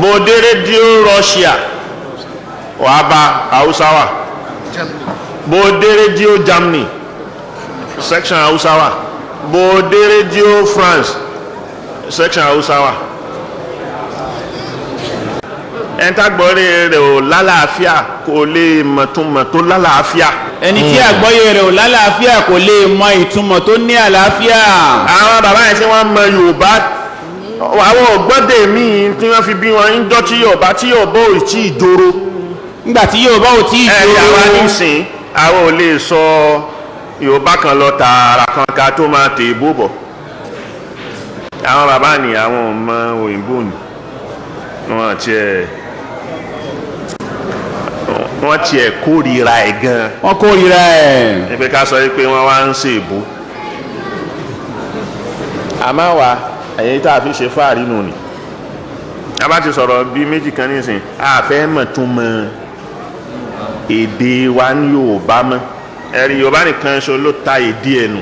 Bó dé rédíò Russia, wàá bá Haúsá wà. Bó dé rédíò Germany, section Haúsá wà. Bó dé rédíò France, section Haúsá wà. Ẹ̀ńtàgbọ́rẹ́ rẹ̀ ò lálàáfíà kò lè mọ̀túnmọ̀ tó lálàáfíà. Ẹni tí àgbọ́yé rẹ̀ ò lálàáfíà kò lè mọ ìtumọ̀ tó ní àlàáfíà. Àwọn bàbá yẹn tí wọ́n mọ Yorùbá, àwọn ògbọ́dẹ míì tí wọ́n fi bí wọn ń jọ́ tí Yorùbá ò tí ì dòrò. Nígbà tí Yorùbá ò tí ì ẹ àwa dòrò. Nísìn àwọn ò lè sọ Yorùbá kan lọ tààrà kan ká tó máa tè bó bọ̀. Àwọn bàbá ni àwọn ò mọ òyìnbó ni wọ́n tiẹ̀ kórìíra ẹ̀ gan. Wọ́n kórìíra ẹ̀. Ní pé ká sọ pé wọ́n wá ń ṣe èbó, àmọ́ wa ẹ̀yìn tá a fi ṣe fáàrí nù ni a bá ti sọ̀rọ̀ bíi méjì kan nísìn, a fẹ́ mọ̀ tún mọ èdè wa ní Yorùbá mọ́. Ẹ̀rí Yorùbá nìkan ṣo ló ta èdè ẹ̀ nù.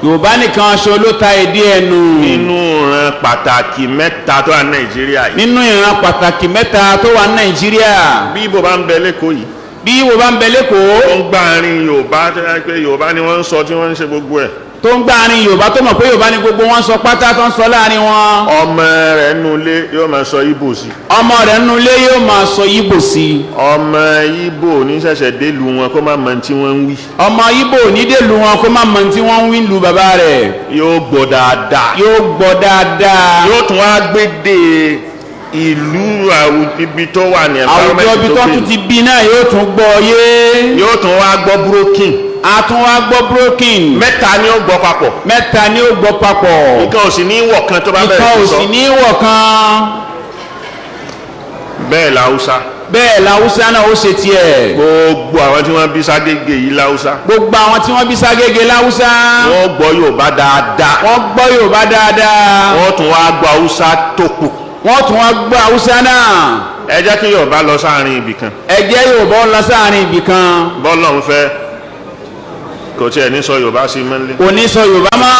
Yorùbá nìkan ṣo ló ta èdè ẹ̀ nù. Nínú ìran pàtàkì mẹ́ta tó wà ní Nàìjíríà yìí. Nínú ìran pàtàkì mẹ́ta tó wà ní Nàìjíríà. Bí Ìgbò bá ń bẹ lẹ́kọ̀ọ́ yìí, bí Ìgbò bá ń bẹ lẹ́kọ̀ọ́, ó ń gbáàrin Yorùbá tó yẹ pé Yorùbá ni wọ́n ń sọ tí wọ́n ń ṣe gbogbo ẹ̀, tó ń gbáàrin Yorùbá, tó mọ̀ pé Yorùbá ni gbogbo wọn sọ pátá tó ń sọ láàrin wọn, ọmọ rẹ̀ nínú ilé yóò máa sọ Ìgbò sí. Ọmọ rẹ̀ nínú ilé yóò máa sọ Ìgbò sí. Ọmọ Ìgbò ní ṣẹ̀ṣẹ̀ délùú wọn kó má mọ tí wọ́n ń wí. Ọmọ Ìgbò ní délùú wọn kó má mọ tí wọ́n ń wí lu bàbá rẹ̀. Yóò gbọ́ dáadáa. Yóò gbọ́ dáadáa. Yóò tún wá gbédè ìlú ibi tó wà ní àwùjọ environment ibi tó tó gbé. tún ti bí náà yóò tún gbọ́ yé. Yóò tún wá gbọ́ broken. A tún wá gbọ́ broken. Mẹ́ta ni ó gbọ́ papọ̀. Mẹ́ta ni ó gbọ́ papọ̀. Nǹkan ò sì ní wọ̀ kan tó bá ìkan bẹ̀rẹ̀ ò sí sọ. Sì ní wọ̀ kan. Bẹ́ẹ̀ làwùsá. Bẹ́ẹ̀ làwùsá náà ó ṣe tiẹ̀. Gbogbo àwọn tí wọ́n bí ságége yìí láwùsá, Gbogbo àwọn tí wọ́n bí ságége láwùsá, wọ́n gbọ́ Yorùbá dáadáa. Wọ́n gbọ́ Yorùbá dáadáa. Wọ́n tún wá gbọ́ Haúsá tó kù. Wọ́n tún wá gbọ́ Haúsá náà. Ẹ jẹ́ kí Yorùbá lọ sáàrin ibì kan. Ẹ jẹ́ Yorùbá ó lọ sáàrin ibì kan. Bọ́lọ̀ ń fẹ́, kò tiẹ̀ ní sọ Yorùbá sí mọ́lẹ́. Kò ní sọ Yorùbá mọ́.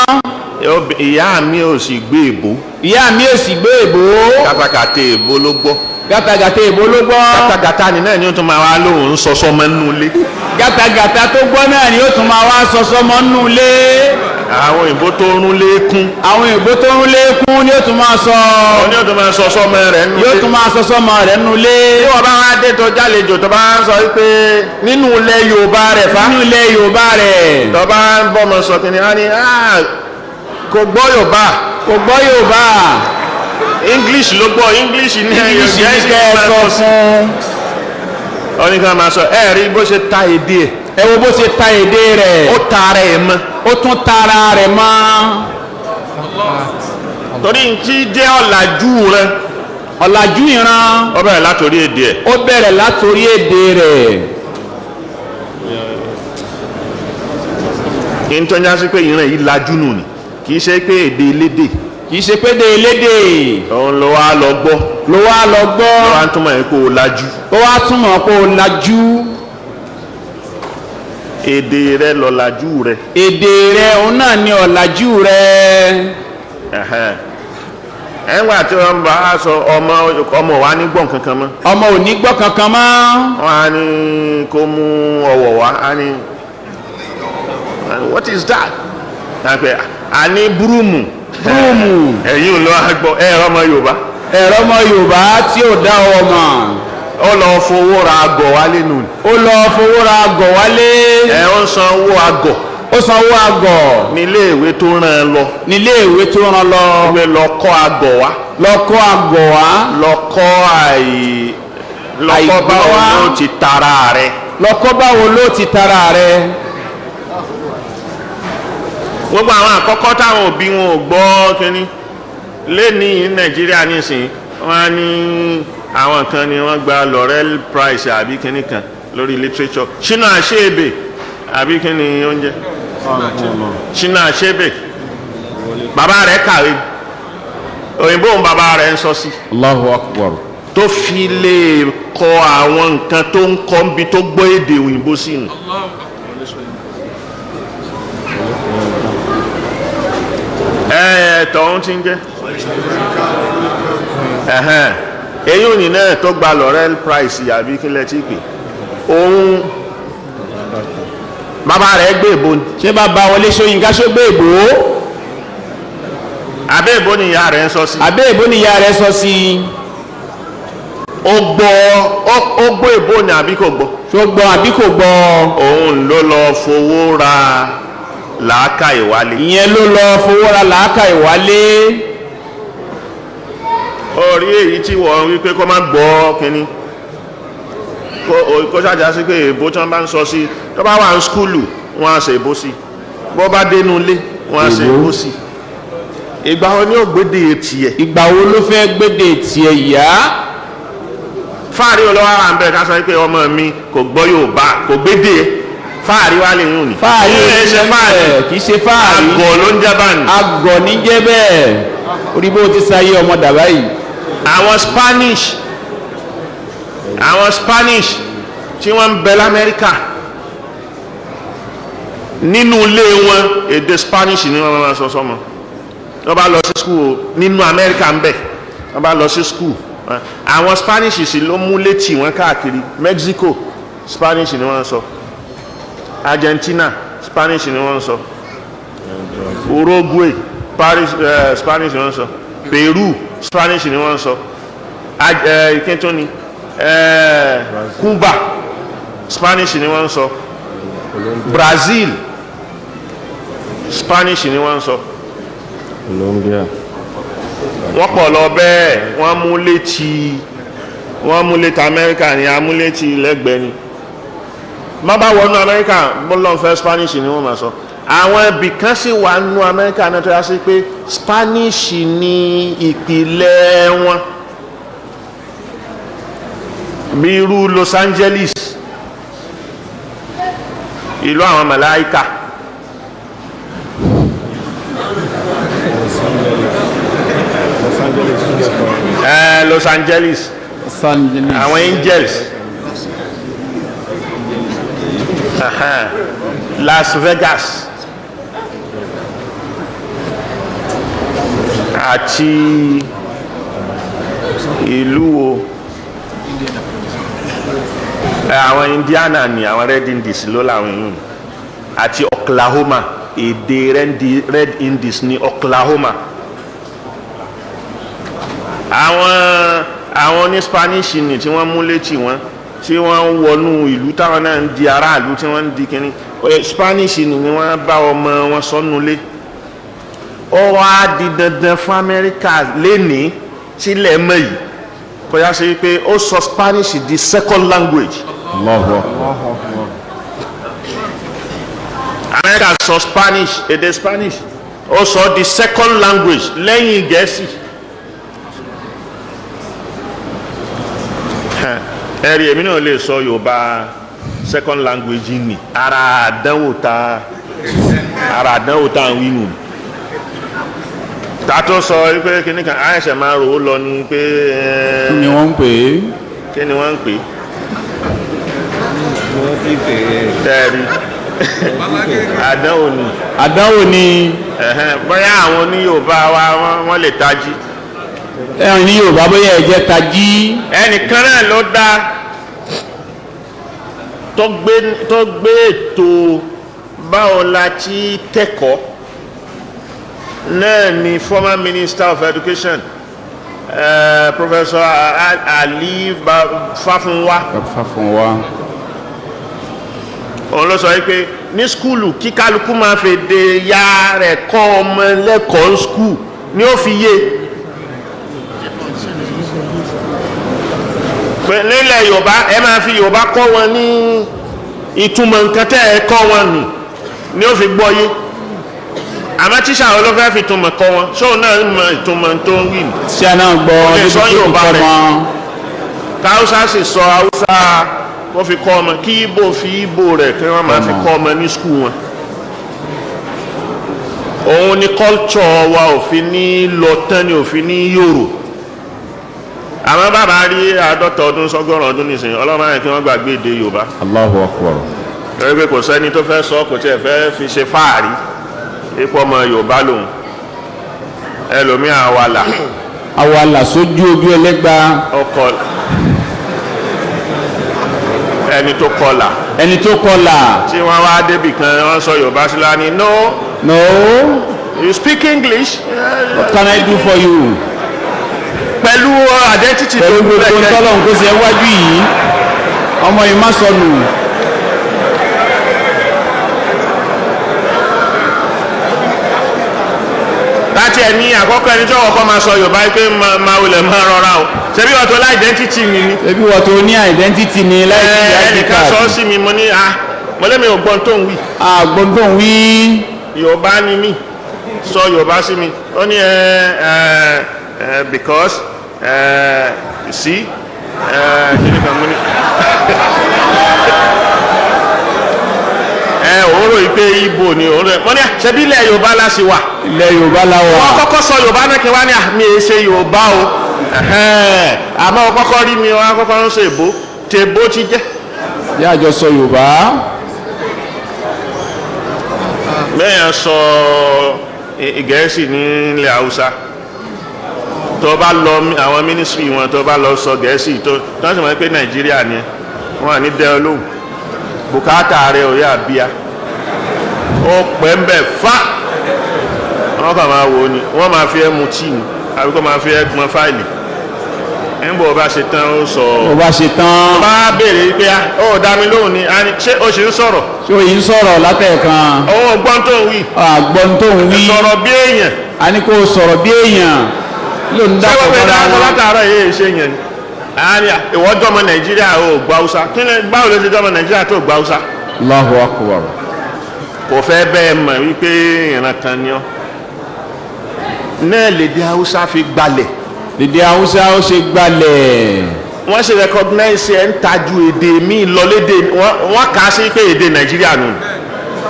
Ìyá mi ò sì gbé èbó. Ìyá mi ò sì gbé èbó. Kátàkàtà èbó ló gbọ́. Gàtàgàtà èbó ló gbọ́. Kátàkàtà ni náà ni ó tún máa wá lóhùn ń sọ sọmọ nínú ilé. Gàtàgàtà tó gbọ́ náà ni ó tún máa wá sọ sọmọ nínú ilé. Àwọn òyìnbó tó rún lékún, Àwọn òyìnbó tó ń lékún ni ó tún máa sọ. Ó ní ó tún máa sọ sọmọ rẹ̀ nínú Yóò ilé. tún máa sọ sọmọ rẹ̀ nínú ilé. Tí wọ́n bá wá dé tó jálejò, tó bá ń sọ pé nínú ilẹ̀ Yorùbá rẹ̀ fa, Nínú ilẹ̀ Yorùbá rẹ̀, tó bá ń bọ́mọ sọ kìíní, á ní "Ah, kò gbọ́ Yorùbá." Kò gbọ́ Yorùbá. English ló gbọ́, English ní. English ní kẹ́ ẹ sọ fún. Ó ní ká máa sọ. Ẹ rí bó ṣe ta èdè ẹ̀? Ẹ wo bó ṣe ta èdè rẹ̀. Ó ta ara ẹ̀ mọ́. Ó tún tara rẹ̀ mọ́. Torí tí jẹ́ ọ̀làjú rẹ̀, Ọ̀làjú ìran, ó bẹ̀rẹ̀ látòrí èdè ẹ̀. Ó bẹ̀rẹ̀ látòrí èdè rẹ̀. Ní tó ń já sí pé ìran yìí lajú nù ni, kì í ṣe pé èdè elédè. Kì í ṣe pé dé elédè. Òun ló wá lọ gbọ́. Ló wá lọ gbọ́. Ló wá ń túmọ̀ ẹ̀ kó o lajú. Ó wá túmọ̀ pé ó lajú. Èdè rẹ̀ lọ̀làjú rẹ̀. Èdè rẹ̀, òun náà ni ọ̀làjú rẹ̀. Ẹ̀hẹ́n. Ẹ̀ngbà tí wọ́n bá a sọ, ọmọ ọmọ wa ní gbọ̀n kankan mọ́. Ọmọ ò ní gbọ́ kankan mọ́. Wọ́n á ní kó mú ọwọ́ wá, á ní, "What is that?" Á pè á ní broom. Broom. Ẹ̀yìn ò lọ gbọ́ ẹ̀rọ ọmọ Yorùbá. Ẹ̀rọ ọmọ Yorùbá tí ò dá ọwọ́ mọ̀. Ó lọ fowó ra àgọ̀ wálé nù. Ó lọ fowó ra àgọ̀ wálé. Ẹ̀ ó ń san owó àgọ̀. Ó sanwó àgọ̀. Nílé ìwé tó rán an lọ. Nílé ìwé tó rán lọ. Ìwé lọ kọ́ àgọ̀ wá. Lọ kọ́ àgọ̀ wá. Lọ kọ́ lọ kọ́ Àìgbọ́ báwo wá. ló ti tara rẹ̀. Lọ kọ́ báwo ló ti tara rẹ̀. Gbogbo àwọn àkọ́kọ́ táwọn òbí wọn ò gbọ́ kínní lẹ́ni Nàìjíríà nísìnyí, wọ́n á ní àwọn kan ni wọ́n gba Laurel Prize àbí kínní kan lórí literature, Chinua Achebe àbí kínní oúnjẹ, Chinua Achebe. Bàbá rẹ̀ kàwé òyìnbó, òun bàbá rẹ̀ ń sọ sí. Allahu Akbar. Tó fi lè kọ àwọn nǹkan tó ń kọ́ níbi tó gbọ́ èdè òyìnbó sí nù. Ẹ tọ̀hún ti ń jẹ́ ẹ̀hẹ́n. Èyí ò ní náà tó gba Laurel Prize àbí kílẹ̀ tí pè òun, bàbá rẹ̀ gbé èbó ni. Ṣé bàbá Wọlé Ṣóyínká ṣó gbé èbó? Àbẹ́ èbó ni ìyá rẹ̀ ń sọ sí. Àbẹ́ èbó ni ìyá rẹ̀ sọ sí? Ó gbọ́, ó gbọ́ èbó ni àbí kò gbọ́? Ṣó gbọ́ àbí kò gbọ́? Òun ló lọ fowó ra làákà ìwálé. Ìyẹn ló lọ fowó ra làákà ìwálé. Orí èyí tí wọ́n wí pé kó má gbọ́ kínní, kó ṣàjà sí pé èbó tí wọ́n bá ń sọ sí, tó bá wà ní skúlù wọ́n á ṣe èbó sí, bó bá dénú ilé wọ́n á ṣe èbó sí. Ìgbà wo ni ó gbédè tiẹ̀? Ìgbà wo ló fẹ́ gbédè tiẹ̀ yá? Fáàrí olówó ara ń bẹ ká sọ pé ọmọ mi kò gbọ́ Yorùbá, kò gbédè. Fáàrí wá lè yùn ni. Fáàrí? Kì í ṣe fáàrí. Kì í ṣe fáàrí. Àgọ̀ ló ń jẹ́ báyìí. Agọ̀ ní jẹ́ bẹ́ẹ̀. Orí bó ti sáyé ọmọ dàbá yìí. Àwọn Spanish tí wọ́n ń bẹ l'Amẹ́ríkà, nínú ilé wọn, èdè Spanish ni wọ́n máa sọ sọ́mọ. Wọ́n bá lọ sí school nínú Amẹ́ríkà ń bẹ, wọ́n bá lọ sí school, àwọn Spanish sì ló mú létí wọn káàkiri. Mexico, Spanish ni wọ́n sọ. Argentina, Spanish ni wọ́n sọ. Uruguay, Paris, Spanish ni wọ́n sọ. Peru, Spanish ni wọ́n sọ. Kíntúni, Cuba, Spanish ni wọ́n sọ. Brazil, Spanish ni wọ́n sọ. Colombia. Wọ́n pọ̀ lọ bẹ́ẹ̀. Wọ́n mú létí, wọ́n mú létí Amẹ́ríkà ni, amú létí lẹ́gbẹ̀ẹ́ ni. Má bá wọnú Amẹ́ríkà, bọ́lọ́n fẹ́, Spanish ni wọ́n máa sọ. Àwọn ibì kan sì wà nínú Amẹ́ríkà náà tó yá sí pé Spanish ni ìpìlẹ̀ wọn, bí irú Los Angeles, ìlú àwọn màláíkà. Los Angeles tún jẹ́ kan. Los Angeles, àwọn angels. Aha. Las Vegas àti ìlú wo, àwọn Indiana ni, àwọn Red Indies ló làwọn èèyàn, àti Oklahoma. Èdè Red Indies ní Oklahoma. Àwọn ní Spanish ni tí wọ́n mú létí wọn, tí wọ́n ń wọnú ìlú, táwọn náà ń di aráàlú, tí wọ́n ń di kínní. Spanish ni wọ́n bá ọmọ wọn sọnù lé. Ó wá di dandan fún Amẹ́ríkà lénìí sílẹ̀ mọ́ yìí kọjá sí pé ó sọ Spanish di second language. Allahu Akbar. Amẹ́ríkà sọ Spanish, èdè Spanish, ó sọ di second language lẹ́yìn Gẹ̀ẹ́sì. Ẹ̀rí èmi náà lè sọ Yorùbá second language ni. Ara àdánwò tá ń wí nù, ta tó sọ pé kíní kan àìsàn máa rò ó lọ ni pé Kí ni wọ́n ń pè é? Kí ni wọ́n ń pè é? Wọ́n ti pè é. Tẹ́ẹ̀rí àdánwò ni. Àdánwò ni. Ẹ̀hẹ́n, bóyá àwọn oní Yorùbá wa wọ́n lè tají. Ẹ̀rìn ní Yorùbá, bóyá ẹ̀jẹ̀ tají. Ẹnìkan náà ló dá tó gbé ètò báwo la ti kẹ́kọ̀ọ́ náà ni former minister of education, Professor Ali Fafunwa. Fáfún wa. Òun ló sọ wípé ní school, kí kálukú máa fi de ya rẹ̀ kọ́ ọmọ lẹ́kọ̀ọ́ school ni ó fi yé pé nílẹ̀ Yorùbá, ẹ máa fi Yorùbá kọ́ wọn ní ìtumọ̀ nǹkan tẹ́ ẹ kọ́ wọn nù ni ó fi gbọ́ yé. Àmọ́ tíṣà wo ló fẹ́ fi ìtumọ̀ kọ́ wọn? Ṣóun náà mọ ìtumọ̀ tó ń wí nù? Tí a náà gbọ́? Ó lè sọ níbi tí kò Yorùbá kọ́ rẹ̀. mọ́. Káwùsá sì sọ Haúsá wọ́n fi kọ́ ọmọ, kí Ìgbò fi Ìgbò rẹ̀ kí wọ́n máa fi kọ́ ọmọ ní school wọn. Òun ni culture wa ò fi ní lọ tán, ni ò fi ní yòrò. Àmọ́ bàbá rí 50 ọdún sọ́gọ́rùn ọdún nísìnyí, ọlọ́mọ yẹn kí wọ́n gbàgbé èdè Yorùbá. Allahu Akbar. Torí pé kò sẹ́ni tó fẹ́ sọ, kò tiẹ̀ fẹ́ fi ṣe fáàrí ipò ọmọ Yorùbá lòun. Ẹlòmíà wà là Àwàlà sójú ojú ẹlẹ́gba. Ọkọ ẹni tó kọlà. Ẹni tó kọlà. Tí wọ́n wá débì kan, wọ́n sọ Yorùbá sí lání, "No." No. "You speak English." What can I do for you? Pẹ̀lú identity tó Pẹ̀lú gbogbo gbẹ́kẹ̀. ntọ́lọ́hún tó ṣe wájú yìí, ọmọ yìí má sọnù. Láti ẹ̀ ní àkọ́kọ́, ẹni tí ọkọ̀ máa sọ Yorùbá pé máa wulẹ̀ máa rọra o, ṣebí wọ́n tó lá identity mi ni. Ebi wọ́n tó ní identity ni láì sí ID Ẹnìkan sọ card. sí mi, mo ní, "Ah," mo lémi ò gbọ́n tó ń wí. Àgbọn tó ń wí. Yorùbá ni mí, sọ Yorùbá sí mi. Ó ní ẹ ẹ ẹ because ẹ you see ẹ kí ni kan. Mo ní ẹ òórò yìí pé Ìgbò ni òórò ẹ. Mo ní ṣebí ilẹ̀ Yorùbá la ṣì wà. Ilẹ̀ Yorùbá la wà. Wọ́n kọ́kọ́ sọ Yorùbá náà, kí wá ní àmì èsè Yorùbá o. Ẹ̀hẹ́n, àmọ́ wọ́n kọ́kọ́ rí mi, wọ́n kọ́kọ́ ń sọ èbó tèbó ti jẹ́. Yá àjọ sọ Yorùbá. Bẹ́ẹ̀ sọ Gẹ̀ẹ́sì nílẹ̀ Haúsá, tó bá lọ àwọn ministry wọn, tó bá lọ sọ Gẹ̀ẹ́sì, tó sì mọ̀ pé Nàìjíríà ni wọ́n à ní dẹ́ ọ lóhùn, bùkátà rẹ̀ ò yà bíà, ó pẹ́ ń bẹ̀ fá, wọ́n kàn máa wò ó ni, wọ́n máa fi ẹ́ mu tíì ni àbí kó máa fi ẹ́ gbọn fáìlì. Ń bọ̀ bá ṣe tán, ó sọ. Ó bá ṣe tán. Bá béèrè pé ó dá mi lóhùn ni, a ní, ṣé o sì ń sọ̀rọ̀? Ṣé òyìn sọ̀rọ̀ látẹ̀ẹ̀kan? Òun ò gbọ́n tó ń wí. Àgbọn tó ń wí. Sọ̀rọ̀ bí èèyàn. A ní kó sọ̀rọ̀ bí èèyàn ló ń Ṣé dàpọ̀ wọ́n fẹ́ mọ́ra dáhùn wọn. látàárọ̀ yìí ṣe yẹn ni? Àárín ìwọ jọmọ Nàìjíríà, ò gbọ́ Haúsá, kí ni? Báwo ló ṣe jọmọ Nàìjíríà tó gbọ́ Haúsá? Allahu akbar. Kò fẹ́ bẹ́ẹ̀ mọ̀ wípé ìran kan ni ọ́ náà lèdè Haúsá fi gbalẹ̀. Èdè Haúsá ó ṣe gbalẹ̀. Wọ́n ṣe recognize ẹ̀ ń tajú èdè míì lọ lédè wọ́n kà á sí pé èdè Nàìjíríà nù.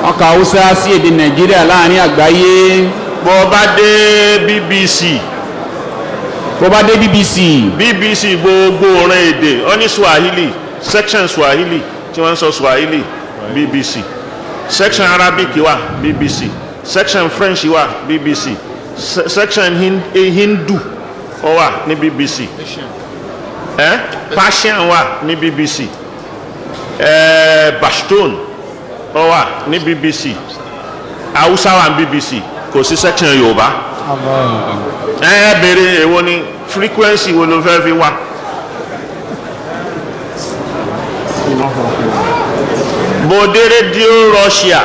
Wọ́n ka Haúsá sí èdè Nàìjíríà láàrin àgbáyé. Bọ́ ọ bá dé BBC, Bó bá dé BBC, BBC gbogbo ọ̀ràn èdè ó ní Swahili section, Swahili tí wọ́n ń sọ Swahili, BBC section. Arabic wà, BBC section. French wà, BBC section. Hindu ó wà ní BBC, Persian wà ní BBC, Pashtun ó wà ní BBC, Hausa wà ní BBC. Kò sí section Yorùbá. Ẹ béèrè, èwo ni frequency wo ló fẹ́ fi wá? Bó dé rédíò Russia,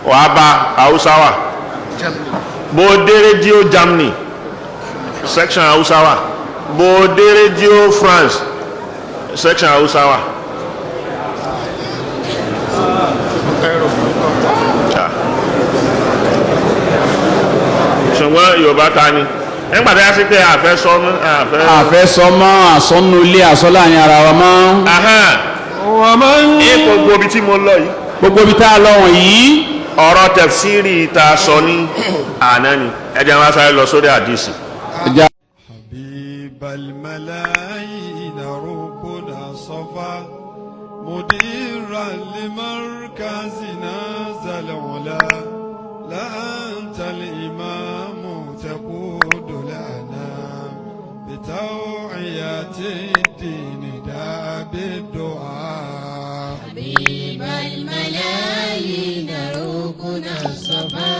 wàá bá Hausa wà. Bó dé rédíò Germany, section Hausa wà. Bó dé rédíò France, section Hausa wà. Ah. Ṣùgbọ́n Yorùbá ta ni nígbà tí a sì pé àfẹ́ sọ mọ́ àfẹ́. Àfẹ́ sọ mọ́, àsọnù ilé, àsọ láàrin ara wa mọ́. Ahan. ومن Ní gbogbo ibi tí mo lọ yìí, Gbogbo ibi tá a lọ wọ̀nyí, ọ̀rọ̀ tẹ̀fsírì tá a sọ ní àná ni. Ẹ jẹ́ wá sáré lọ sórí àdìsí. Ẹja. حبيب الملايين ركن صفا، مديرا لمركزنا ذا العلا، لأنت الإمام تقود الأنام بتوعية الدين دع بالدعاء. حبيب الملايين ركن الصفا.